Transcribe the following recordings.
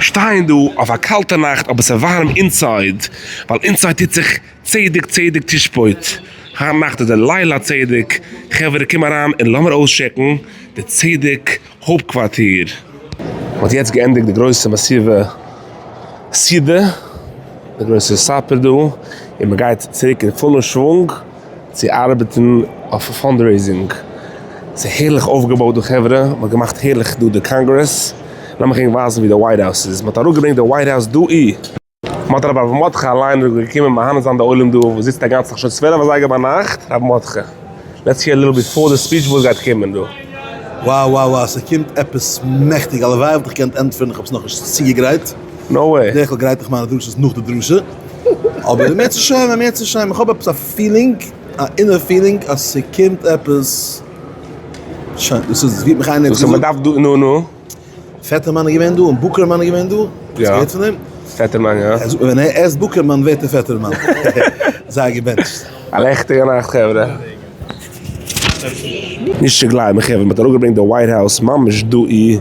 שטייען דא אויף א קאלטע נאכט אבער ס'איז ווארעם inside, ווייל inside טוט זיך צדק צדק תשפוט, היינט נאכט איז די ליל הצדק, חברה קום אריין און לאמיר אויסטשעקן די צדק הויפטקווארטיר. מ'האט יעצט געענדיגט די גרויסע מאסיווע סעודה, די גרויסע supper דא, און מ'גייט צוריק אין פולן שוואונג צו ארבעטן אויף fundraising. ס'איז הערליך אויפגעבויט דא חברה, מ'האט געמאכט הערליך דא די קאנגרעס, לאמיך ענק ווייזן ווי די White House איז, מ'האט אראפגעברענגט די White House דא אי. מ'האט רבי אברהם מרדכי אליין איז געקומען מהנה זיין די עולם דא וואס זיצט א גאנצע נאכט שוין 12 אזייגער ביינאכט, רבי מרדכי let's hear little before the speech וואס גייט קומען דא. Wow wow wow ס'קומט עפעס מעכטיג הלוואי וואלט איך געקענט ענטפערן איך האב עס נאכנישט צוגעגרייט. No way. בדרך כלל גרייט איך מיינע דרשות נאך די דרשה אבער אם ירצה השם אם ירצה השם איך האב עפעס א feeling א inner feeling אז ס'קומט עפעס שוין דאס איז ווי האט מיך איינער געזאגט. מ'דארף דא נו נו. פעטערמאן איז געווען דא און בוקערמאן איז געווען דא, האסט געהערט פון דעם? פעטערמאן יא. ער זאגט ווען ער עסט בוקערמאן ווערט ער פעטערמאן. זיי געבענטשט. א לעכטיגע נאכט חברה. נישט צו גלייבן חברה, מ'האט אראפגעברענגט די White House ממש דא אי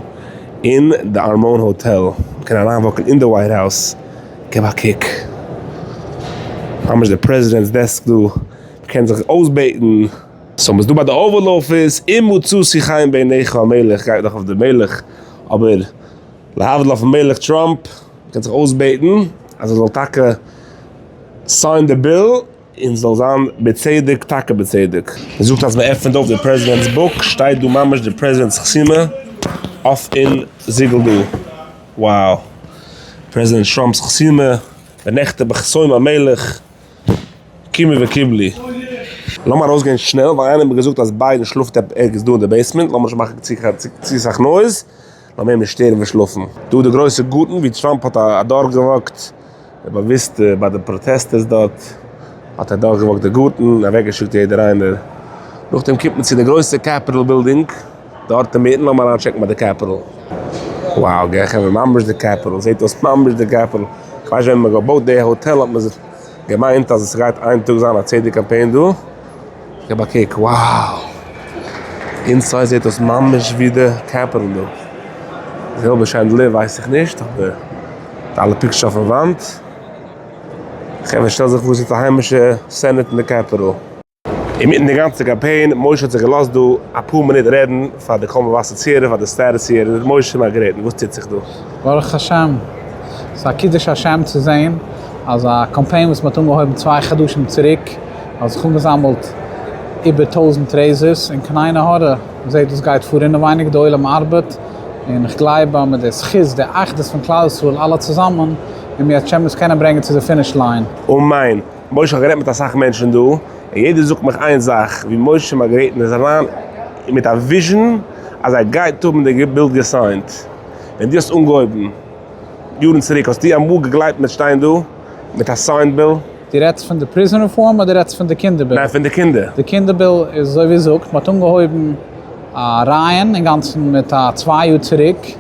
אין די ארמון האטעל, מ'קען אריינוואקן אין די White House, געב א קוק, ממש די פרעזידענט'ס desk דא, מ'קען זיך אויסבעטן. so מ'איז דא ביי די Oval Office, אם מצאתי חן בעיניך המלך גייט נאך אויף די מלך, אבער להבדיל אויפן מלך טראמפ, מ'קען זיך אויסבעטן אז ער זאל טאקע sign די bill און ס'זאל זיין בצדק טאקע בצדק. מ'זאגט אז מ'עפענט אויף די פרעזידענט'ס book שטייט דא ממש די פרעזידענט'ס חתימה אויף אין זיגל דא, wow פרעזידענט טראמפ'ס חתימה ונחתם בחתום המלך. קימי וקיבלי. לאמיר ארויסגיין שנעל ווייל איינער האט מיר געזאגט אז ביידן שלאפט ערגעץ דא אין די basement, לאמיר נישט מאכן צו סאך noise, לאמיר אים נישט שטערן פון שלאפן. דא די גרויסע גארטן ווי טראמפ האט אדורכגעוואקט, די באוויסטע ביי די protesters דארט האט ער אדורכגעוואקט די גארטן און אוועקגעשיקט יעדער איינער. נאכדעם קומט מען צו די גרויסע Capitol בילדינג דארט אינמיטן, לאמיר אריינטשעקן ביי די Capitol. Wow גיי חברה ממש די Capitol, זעט אויס ממש די Capitol, כ'ווייס נישט ווען מ'האט געבויט די האטעל האט מען זיך. געמיינט אז עס גייט איין טאג זיין א צדק קאמפיין דא, געב א קוק, wow! Inside זעט אויס ממש ווי די Capitol דא, די זעלבע chandelier ווייס איך נישט, אבער די אלע pictures אויפן וואנט, חברה שטעל זיך פאר ס'איז א היימישע Senate אין די Capitol. אינמיטן די גאנצע קאמפיין, משה האט זיך געלאזט דא אפאר מינוט רעדן פאר די קול מבשר צוהערער, פאר די status צוהערער, משה מארגרעטן, וואס טוט זיך דא? ברוך השם, ס'איז א קידוש השם צו זען אז א קאמפיין וואס מ'האט אנגעהויבן צוויי חדשים צוריק האט זיך אנגעזאמלט איבער 1000 raisers, און קיין עין הרע, מ'זעט וואס גייט פאר אינעווייניג, די עולם ארבעט, און איך גלייב אז מיט די זכות, די אחדות פון כלל ישראל אלע צוזאמען, אם ירצה השם עס קענען ברענגען צו די finish line. אמן. משה כ'האב גערעדט מיט אסאך מענטשן דא, און יעדער זאגט מיך איין זאך, ווי משה מארגרעטן איז אריין מיט א vision אז ער גייט האבן די בילד געסיינט. ווען דו האסט אנגעהויבן יארן צוריק האסטו אמאל געגלייבט מ'וועט שטיין דא מיט א signed bill? דו רעדסט פון די prison reform אדער רעדסט פון די קינדער bill? ניין פון די קינדער. די קינדער bill איז אזוי ווי זאגט, מ'האט אנגעהויבן א רייען אינגאנצן מיט א צוויי יאר צוריק, מען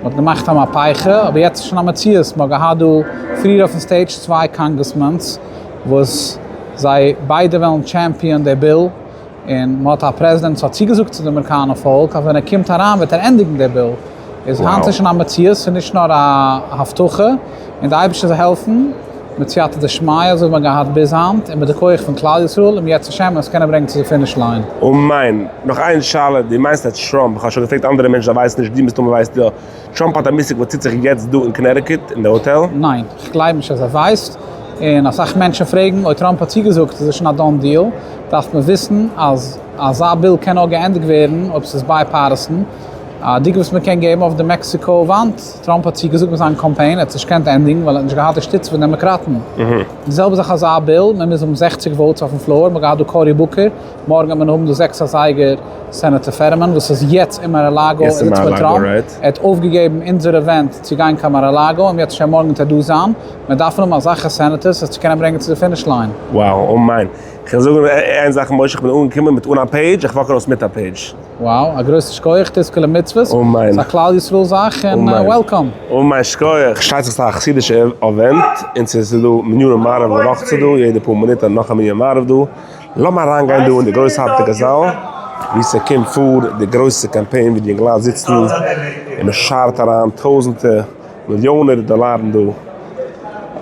האט געמאכט א מהפכה, אבער יעצט איז שוין א מציאות, מען האט געהאט דא פריער אויפן stage צוויי congressmans וואס זיי ביידע וועלן champion די bill, און מען האט א פרעזידענט וואס האט צוגעזאגט צו די אמעריקאנער פאלק אז ווען ער קומט אריין וועט ער ענדיגן די bill, איז היינט איז שוין א מציאות, ס'איז נישט נאר א הבטחה, און די אייבערשטער זאל העלפן מיט סייעתא דשמיא אזוי ווי מען האט געהאט ביז היינט, און מיט די כח פון כלל ישראל, אם ירצה השם עס קענען ברענגען צו די finish line. אמן. נאך איין שאלה, דו מיינסט אז טראמפ, איך האב שוין געפרעגט אנדערע מענטשן זיי ווייסן נישט, דו מסתמא ווייסט יא, טראמפ האט א מושג וואס טוט זיך יעצט דא אין קאנעטיקוט אין די האטעל? ניין, איך גלייב נישט אז ער ווייסט, און אסאך מענטשן פרעגן אויב טראמפ האט צוגעזאגט איז עס שוין א done deal, דארף מען וויסן אז אזא bill קען נאר געענדיגט ווערן אויב ס'איז bipartisan, א דוגמא וואס מען קען געבן אויף די מעקסיקא וואנט, טראמפ האט צוגעזאגט מיט זיין קאמפיין, ער האט עס נישט געקענט ענדיגן ווייל ער האט נישט געהאט די שטיצע פון דעמאקראטן. די זעלבע זאך אזא bill, מען מוז האבן 60 votes אויפן floor, מען האט געהאט דא קארי בוקער, מארגן וועט מען האבן דא זעקס אזייגער סענעטאר פעטערמאן וואס איז יעצט אין מאר-א-לאגא, ער זיצט מיט טראמפ, ער האט אויפגעגעבן אונזער event צו גיין קיין מאר-א-לאגא, און יעצט שוין מארגן וועט ער דא זיין, מען דארף האבן אזעלכע senators עס צו קענען ברענגען צו די finish line. Wow, אמן. כ'וועל זאגן איין זאך משה, כ'בין אנגעקומען מיט אן א page, איך walk ארויס מיט א page. Wow, א גרויסע שכוח, תזכה למצוות, אמן. ס'איז א כלל ישראל זאך, און welcome. אמן, שכוח. שטייט זיך ס'איז א חסידישע event, און ס'איז דא מנינים מעריב און רחצה דא, יעדע פאר מינוט נאך א מנין מעריב דא. לאמיר אריינגיין דא אין די גרויסארטיגע זאל, וואו ס'קומט פאר די גרויסע קאמפיין ווי די אינגעלייט זיצן און מ'שארט אריין טויזענטע. מיליאנער דאלארן דא.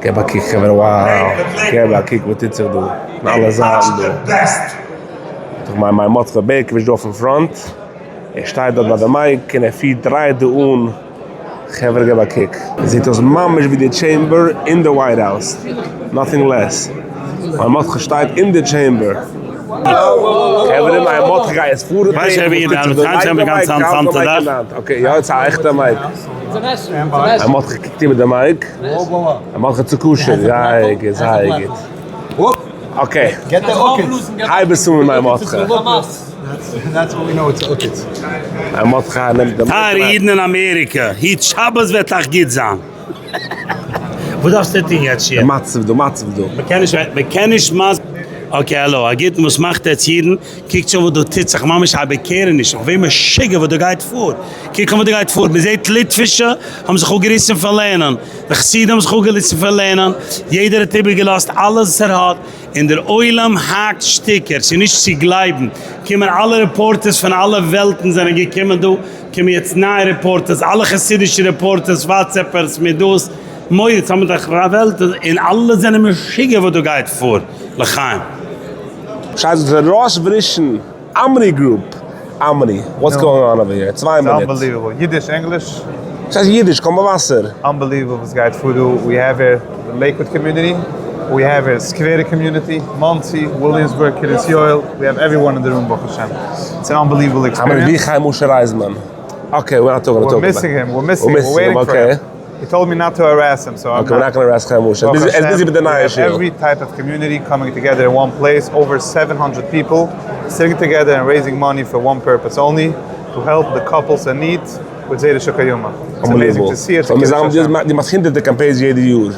געב א קוק חברה wow געב א קוק וואס טוט זיך דא פון אלע זייטן דא. דאך מיין מיין מרדכי בערקאוויטש דא אויפן front ער שטייט דארט ביי די mic און ער פירט דרייט דא אן חברה געב א קוק. עס זעט אויס ממש ווי די chamber אין די White House nothing less. מיין מרדכי שטייט אין די chamber. חברה מיין מרדכי גייט יעצט פארן וואס טוט זיך דא לייג די mic האלט די mic אין די האנט okay יא עס איז א עכטע mic. מיין מרדכי קוקט איבער די mic. מיין מרדכי צו כשר זייער גוט זייער גוט. okay הייב עס אן מיין מרדכי. מיין מרדכי נעמט די mic. טייערע אידן אין אמעריקע, היט שבת וועט אייך גוט זיין. וואס דארפסטו טון יעצט שיעור? די מצב דא, מצב דא. מ'קען נישט, מ'קען נישט מס. okay האלא, א גוטן וואס מאכט עטץ אידן? קוקט שוין וואס דא טוט זיך, ממש א איבערקערעניש, איך ווער משוגע וואס דא גייט פאר, קוק אן וואס דא גייט פאר, מ'זעט ליטווישע האבן זיך אפגעריסן פון לערנען, די חסידים האבן זיך אפגעריסן פון לערנען, יעדער האט איבערגעלאזט אלעס וואס ער האט, און דער עולם האקט שטיקער, ס'איז נישט צו גלייבן, קומען אלע reporters פון אלע וועלטן זענען געקומען דא, קומען יעצט נייע reporters, אלע חסידישע reporters, וואטסעפערס מיט דאס, מויערס האבן דאך א וועלט, און אלע זענען משוגע וואס דא גייט פאר, לחיים. שייך זאגט ראש וראשון אמרי group, אמרי, what's going on over here? צוויי מינוט. unbelievable, אידיש ענגליש? וואס הייסט אידיש? קול מבשר. unbelievable וואס גייט פאר דא, we have here די לעיקוואד community, we have here סקווערע community, מאנסי, וויליאמסבורג, קרית יואל, we have everyone אין די room ברוך השם, it's an unbelievable experience. אמרי ווי חיים משה רייזמאן? okay we're not talking we're missing him, we're missing him, we're waiting for him. He told me not to harass him, so I'm okay, we're not gonna harass חיים משה. ער איז busy מיט די נייע שול. Every type of community coming together in one place, over 700 people sitting together and raising money for one purpose only, to help the couples in need with זרע שקיימא. It's amazing to see it. דו מאכסט הונדערטער campaigns יעדע יאר.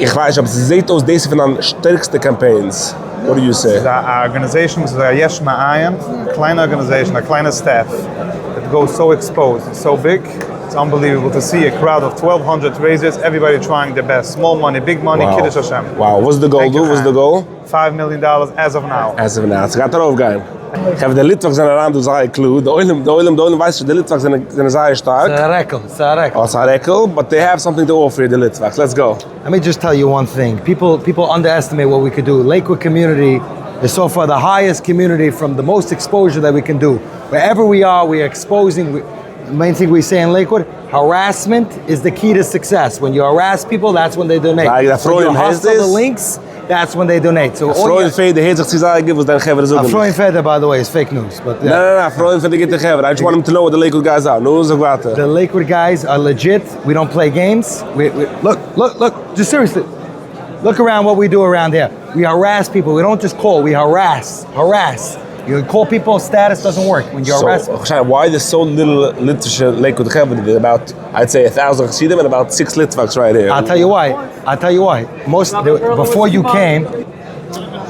איך ווייס נישט אבער ס'זעט אויס דאס איז פון דיין שטערקסטע campaigns. What do you say? ס'איז א organization וואס איז א יש מאין, א קליינע organization, א קליינע staff, that goes so exposed and so big. It's unbelievable to see a crowd of twelve hundred raisers, everybody trying their best, small money, big money, קידוש השם. Wow, וואס איז די goal דא? וואס איז די goal? Five million dollars as of now. As of now, ס'גייט ארויפגיין. חברה די ליטוואק זענען אריין דא זייער קלאר, די עולם די עולם די עולם ווייסט שוין די ליטוואק זענען זענען זייער שטארק. ס'איז א רעקל, ס'איז א רעקל. אה ס'איז א רעקל, but they have something to offer די ליטוואקס, let's go. Let me just tell you one thing, people people underestimate what we could do, Lakewood community is so far the highest community from the most exposure that we can do, wherever we are we are exposing, the main thing we say in Lakewood, harassment is the key to success, when you harass people that's when they donate, when you hustle the links that's when they donate, so all פרוין פעדער הערט זיך צו זייער גוט וואס דיין חברה זאגן. פרוין פעדער by the way איז fake news but ניין ניין ניין פרוין פעדער גוטע חברה, I just want him to know what the Lakewood guys are, נו זאג ווייטער. די Lakewood guys are legit, we don't play games, we look look look just seriously look around what we do around here, we harass people, we don't just call, we harass, harass, you call people status doesn't work, when you harass. So, כ'פארשטיי why there's so little ליטווישע Lakewood חברה, about I'd say a thousand חסידים and about six ליטוואקס right here. I'll tell you why, I'll tell you why, most, before you came,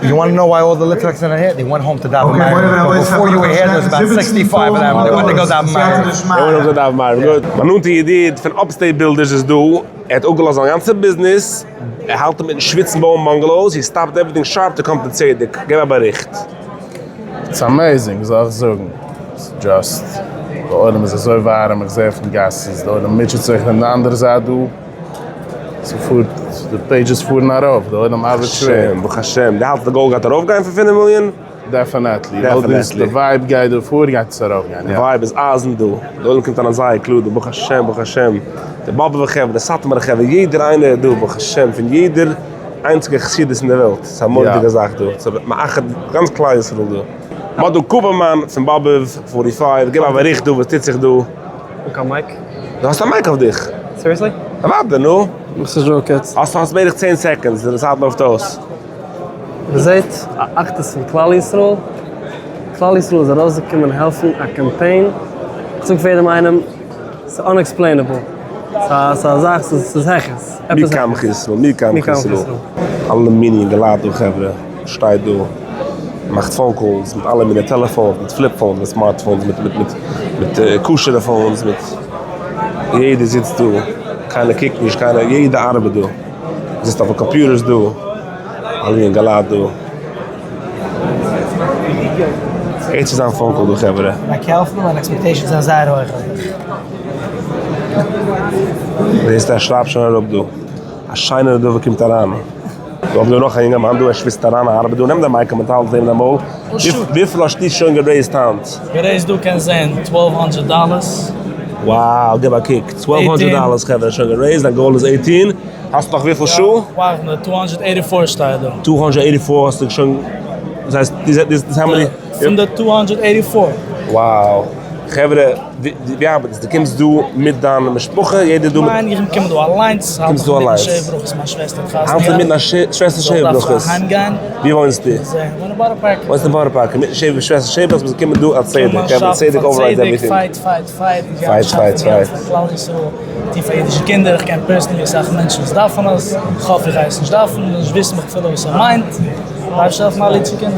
you wanna know why all the ליטוואקס זענען here? They went home to daven מעריב, before you were here there was about 65 of them, they went to go daven מעריב. They went home to daven מעריב, good. מיין נאנטע ידיד פון Upstate Builders איז דא, ער האט אפגעלאזט זיין גאנצע ביזנעס, ער האלט אינמיטן שוויצן בויען bungalows, he stopped everything sharp to come to צדק, געב א באריכט. It's amazing, וואס זאל איך זאגן? ס'איז just, די עולם איז אזוי ווארעם, איך זע אויפן גאס איז די עולם מוטשעט זיך פון די אנדערע זייט דא, ס'פארט, די pages פארן ארויף, די עולם ארבעט שווער. השם, ברוך השם, די האלטסט די goal גייט ארויפגיין פון פינף מיליאן? Definitely, ווייל דאס די vibe גייט דא פאר גייט עס ארויפגיין, יא. די vibe איז אייזן דא, די עולם קומט אריין זייער קלאר דא, ברוך השם, ברוך השם, די באבוב'ע חברה, די סאטמארע חברה, יעדער איינער איז דא, ברוך השם, פון יעדער איינציגע חסידות אין די וועלט, ס'איז א מורא'דיגע זאך דא, ס'איז מאחד גאנץ כלל ישראל דא. מ'האט דא קופערמאן פון באבוב forty five, גיב א באריכט דא וואס טוט זיך דא. אן קיין mic? דו האסט א mic אויף דיך. Seriously? אוודאי, נו. וואס איז joke יעצט? האסט האסט בערך צען seconds, די צייט לויפט אויס. מ'זעט א אחדות פון כלל ישראל, כלל ישראל איז ארויסגעקומען העלפן א קאמפיין, איך זאג פאר יעדעם איינעם, ס'איז unexplainable, ס'איז א זאך, ס'איז העכערס, מי עפעס כעמך ישראל, מי כעמך ישראל. אלע מיני אינגעלייט דא חברה, שטייט דא, מאכט phone calls מיט אלע מיני טעלעפאונס, מיט flip phones, מיט smartphones, מיט מיט מיט מיט כשר'ע phones, מיט יעדער זיצט דא, קיינער קוקט נישט, קיינער, יעדער ארבעט דא, זיצט אויף די computers דא, אלע אינגעלייט דא. הערט צו זיין phone call דא חברה. מען קען העלפן? מיינע expectations זענען זייער הויך אויף דיך. זעסט ער שרייבט שוין אראפ דא. א שיינע נדבה קומט אריין. דא האבן מיר נאך א יונגערמאן דא, ער שוויצט אריין, ער ארבעט דא, נעם די mic און האלט נעבן דיין מויל. וויפיל האסטו שוין גע raised היינט? גע raised דא קענסט זען twelve hundred dollars. Wow, גיב א קוק, twelve hundred dollars חברה שוין גע raised, דיין goal איז eighteen, האסט נאך וויפיל שעה? ווארט נאר, two hundred eighty four שטייט דא. two hundred eighty four האסטו שוין, דאס הייסט, דאס איז how many? פון די two hundred eighty four. Wow, חברה, ווי ארבעט עס? דו קומסט דא מיט דיין משפחה? יעדער דא מיט? ניין, איך קום דא אליינס, האלט קומסט איך דא מיטן אליינס? שבע ברכות מיין שוועסטער האט חתונה האלטסט געהאט. מיטן א שוועסטער זאל שבע דארף ברכות? איך אהיים גיין. ווי וואוינסטו? זע, וואוין אין בארא פארק. וואוינסט אין בארא פארק, מיטן שבע שוועסטער שבע ברכות ביסטו געקומען דא אלס צדק, קומען חברה שאפן צדק פאר overrides צדק, everything. fight fight fight, איך גיי fight שאפן fight געלט fight. פאר כלל ישראל, טון פאר אידישע קינדער, איך קען personally אסאך מענטשן וואס דארפן עס, איך האף איך גיי עס נישט דארפן, נישט וויסן מיך אפילו וואס ער מיינט.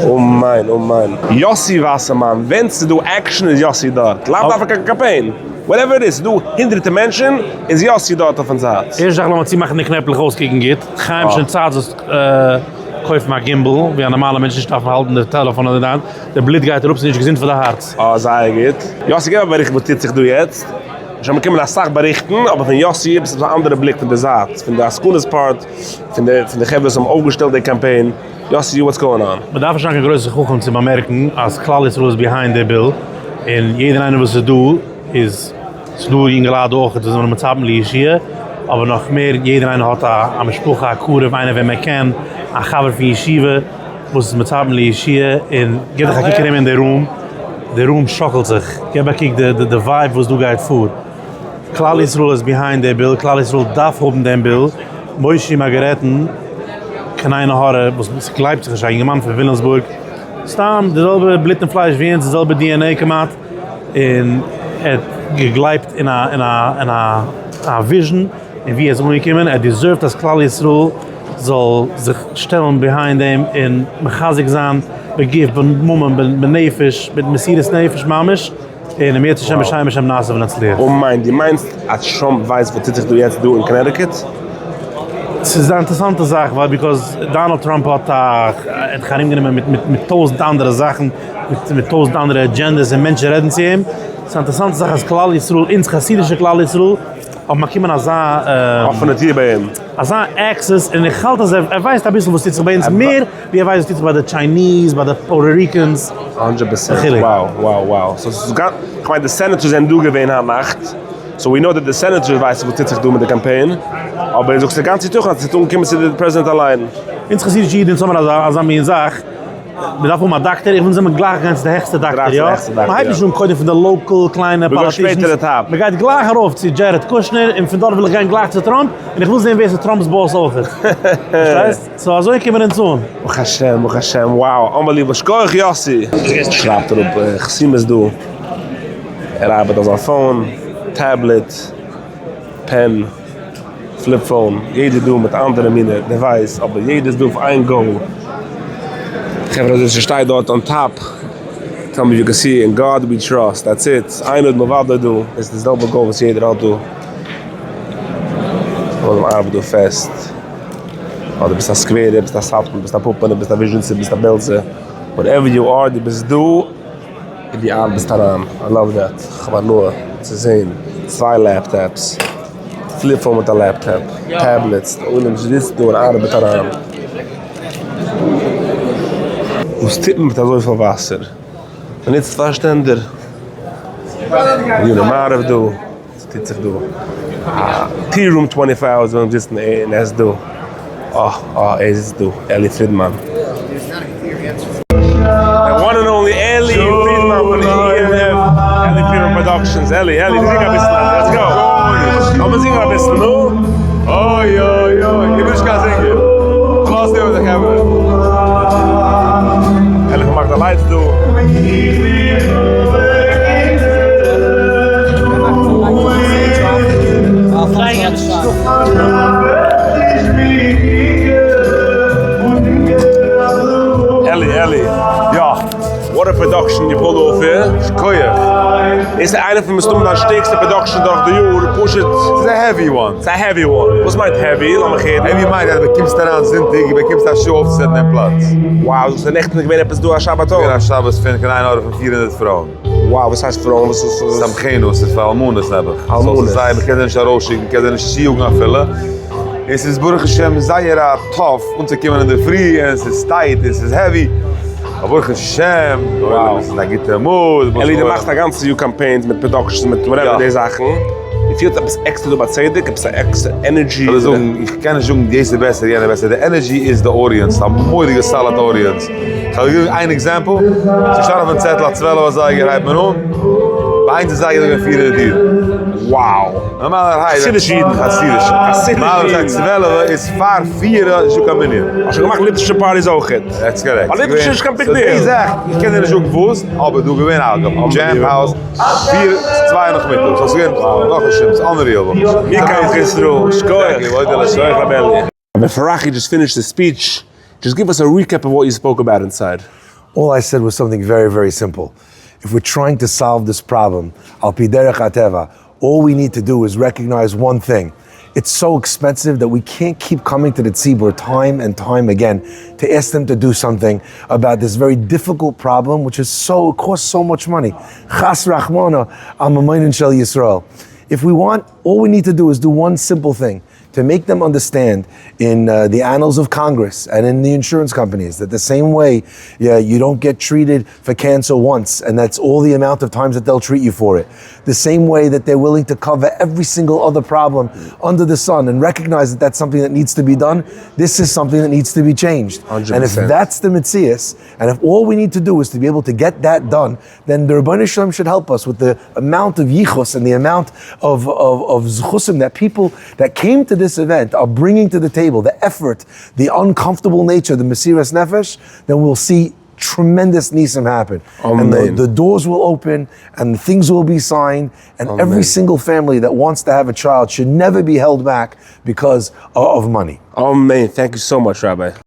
אמן אמן. יאסי וואסערמאן, ווען ס'איז דא action איז יאסי דארט, לאו דווקא קיין קאמפיין, whatever it is, ס'איז דא הונדרעטע מענטשן איז יאסי דארט אויפן זייט. ערשט זאך לאמיר צומאכן די קנעפלעך אויסקוקן גוט, חיים שוין צייט זאלסט קויפן א gimbal ווי א נארמאלע מענטש נישט דארפן האלטן די טעלעפאן אדער די האנט, די בלוט גייט אראפ ס'איז נישט געזונט פאר די הארץ. אה זייער גוט. יאסי געב א באריכט וואס טוט זיך דא יעצט, שוין באקומען אסאך באריכטן אבער פון יאסי עפעס א אנדערע בליק פון די זייט, פון די עסקנות part. פון די פון די חברה וואס האבן אויפגעשטעלט די קאמפיין, יאסי what's going on? מען דארף נישט זיין קיין גרויסע חכם צו באמערקן אז כלל ישראל איז behind די bill, און יעדער איינער וואס איז דא איז, ס'איז דא יונגעלייט דא אויך וואס זענען מצפים לישועה, אבער נאך מער יעדער איינער האט א א משפחה א קרוב איינער וועם ער קען, א חבר פון ישיבה וואס איז מצפים לישועה, און גיב דיך א קוק ארום אין די room, די room שאקלט זיך, גיב א קוק די די vibe וואס דא גייט פאר. כלל ישראל איז behind די bill, כלל ישראל דארף האבן דעם bill, מושי מארגארעטן, קיין עין הרע, וואס ס'גלייבט זיך נישט, א יונגערמאן פון וויליאמסבורג, סתם די זעלבע בלוט און פלייש ווי אונז, די זעלבע DNA כמעט, און ער האט געגלייבט אין א אין א אין א א vision, און ווי ער איז אנגעקומען, ער deserve ט אז כלל ישראל זאל זיך שטעלן behind אים און מחזק זיין בגוף בממון בנפש, מיט מסירות נפש ממש. און אם ירצה השם בשם השם נעשה ונצליח. אמן, דו מיינסט אז טראמפ ווייסט וואס טוט זיך דא יעצט דא אין קאנעטיקוט? ס'איז א אינטערעסאנטע זאך ווייל because דאנאלד טראמפ האט א ער האט זיך ארומגענומען מיט מיט מיט טויזנט אנדערע זאכן מיט מיט טויזנט אנדערע agendas און מענטשן רעדן צו אים, ס'איז א אינטערעסאנטע זאך אז כלל ישראל אונז חסידישע כלל ישראל האבן באקומען אזא אפענע טיר ביי אים. אזא access און איך האלט אז ער ווייסט אביסל וואס טוט זיך ביי אונז מער ווי ער ווייסט וואס טוט זיך ביי די Chinese ביי די Puerto Ricans. 100%. וכו'. Wow wow wow. so ס'איז גאנ. כ'מיין די senators זענען דא געווען היינט נאכט. so we know that די senators ווייסן וואס טוט זיך דא מיט די קאמפיין. אבער זאגסט די גאנצע תוכן אז ס'איז אנגעקומען צו די פרעזידענט אליין. אונז חסידישע אידן אונז האבן אזא אזא מין זאך. מ'דארף האבן א דאקטער, איך וויל זאל מען גלייך גיין צו די העכסטע דאקטער, יא? מ'הייבט נישט אן קודם פון די local קליינע politicians, מ'גייט גלייך ארויף צו דזשערעד קושנער, און פון דארט וויל איך גיין גלייך צו טראמפ, און איך וויל זען ווער ס'איז טראמפ'ס boss אויכעט. פארשטייסט? so אזוי קומען אונז אן. ברוך השם, ברוך השם, wow, unbelievable, שכוח יאסי! שרייבט אראפ חתימות דא, ער ארבעט אויף זיין phone, tablet, pen. Flip phone, יעדער דא מיט אנדערע מינע device, אבער יעדער איז דא אויף איין goal. חברה אזוי ס'שטייט דארט on top, tell me you can see in God we trust, that's it, אין עוד מלבדו דא, איז די זעלבע goal וואס יעדער האט דא. עולם ארבעט דא פעסט. אדער ביסט א סקווערער, ביסט א סאטמאר, ביסט א פאפענער, ביסט א וויזשניצער, ביסט א בעלזער, whatever you are, דו ביסט דא. און דו ארבעסט אריין, I love that, כ'האב הנאה צו זעהן צוויי laptops, flip phone מיט א laptop, tablets, די עולם זיצט דא און ארבעט אריין. וואס טוט מען מיט אזויפיל וואסער? מען נוצט פאר שטענדער. מנין מעריב דא, ס'טוט זיך דא א tea room twenty four hours ווען זיצן און עסט דא. אה אה ער זיצט דא, אלי פרידמאן. The one and only אלי פרידמאן פון ENF, אלי פרידמאן Productions, אלי אלי זינג אביסל let's go, לאמיר זינגען אביסל נו. אוי אוי אוי, איך בין נישט קיין זינגער, לאז איבער די חברה. אלי פארמאכט די lights דא. אלי אלי, יא. What a production you pulled off here. שכוח. דאס איז איינע פון מסתמא דיין שטערקסטע production דורך די יאר, פשוט. ס'איז א heavy one. ס'איז א heavy one. וואס מיינט heavy? לאמיך הערן. Heavy מיינט אז דו באקומסט אריין זונטאג, דו באקומסט א שעה אויפצוסעטן דעם פלאץ. Wow, זאגסט אז נעכטן איז געווען עפעס דא א שבתון? געווען א שבת פון קיין עין הרע פון 400 פרויען. Wow, וואס הייסט פרויען? וואס איז? סמכינו, ס'איז פאר אלמנות נעבעך. אלמנות. סאו ס'איז זייער, מ'קען זיי נישט ארויסשיקן, מ'קען זיי נישט צויאגן אפילו. און ס'איז ברוך השם זייער א tough אנצוקומען אינדערפרי, און ס'איז tight און ס'איז heavy, אבער ברוך השם, די עולם איז אין א גוטע mood. אלי, דו מאכסט א גאנצע יאר campaigns מיט productions מיט whatever די זאכן, דו פילסט עפעס עקסטער דא ביי צדק? עפעס א עקסטער energy? כ'וועל זאגן, איך קען נישט זאגן דאס איז בעסער יענער בעסער, די energy איז די audience, א מורא'דיגע solid audience. כ'וועל דיר געבן איין example, ס'איז געשטאנען אויפן צעטל אז 12 אזייגער הייבט מען אן, ביי איינס אזייגער איז געווען 400 אידן. Wow! נארמאלערהייט. חסידישע אידן. חסידישע. חסידישע נארמאלערהייט אידן. 12 איז פאר 4 איז נישטא קיין מנין. האסט שוין געמאכט ליטווישע parties אויכעט? That's correct. ווייל ליטווישע איז נישט קיין big deal. די זאך, איך קען דיר נישט זאגן וואס, אבער דא געווען א jam house פיר צוויי נאכמיטאג, סאו ס'איז געווען נאך א שם, ס'איז unreal. מי כעמך ישראל, שכוח. שכוח רבי אלי. רבי פרחי just finished his speech, just give us a recap of what you spoke about inside. All I said was something very very simple. If we're trying to solve this problem, על פי דרך הטבע, all we need to do is recognize one thing, it's so expensive that we can't keep coming to the ציבור time and time again to ask them to do something about this very difficult problem which is so, costs so much money. חס רחמנא על ממונן של ישראל. If we want, all we need to do is do one simple thing, to make them understand in uh, the annals of Congress and in the insurance companies that the same way yeah, you don't get treated for cancer once and that's all the amount of times that they'll treat you for it. The same way that they're willing to cover every single other problem under the sun and recognize that that's something that needs to be done, this is something that needs to be changed. 100%. And if that's the Metzias, and if all we need to do is to be able to get that done, then the Ribbono Shel Olam should help us with the amount of yichus and the amount of, of, of zchusim that people that came to this event are bringing to the table, the effort, the uncomfortable nature, the Mesiras Nefesh, then we'll see tremendous nisim happen. And the, the doors will open and things will be signed and Amen. every single family that wants to have a child should never be held back because of money. Amen. Thank you so much, Rabbi.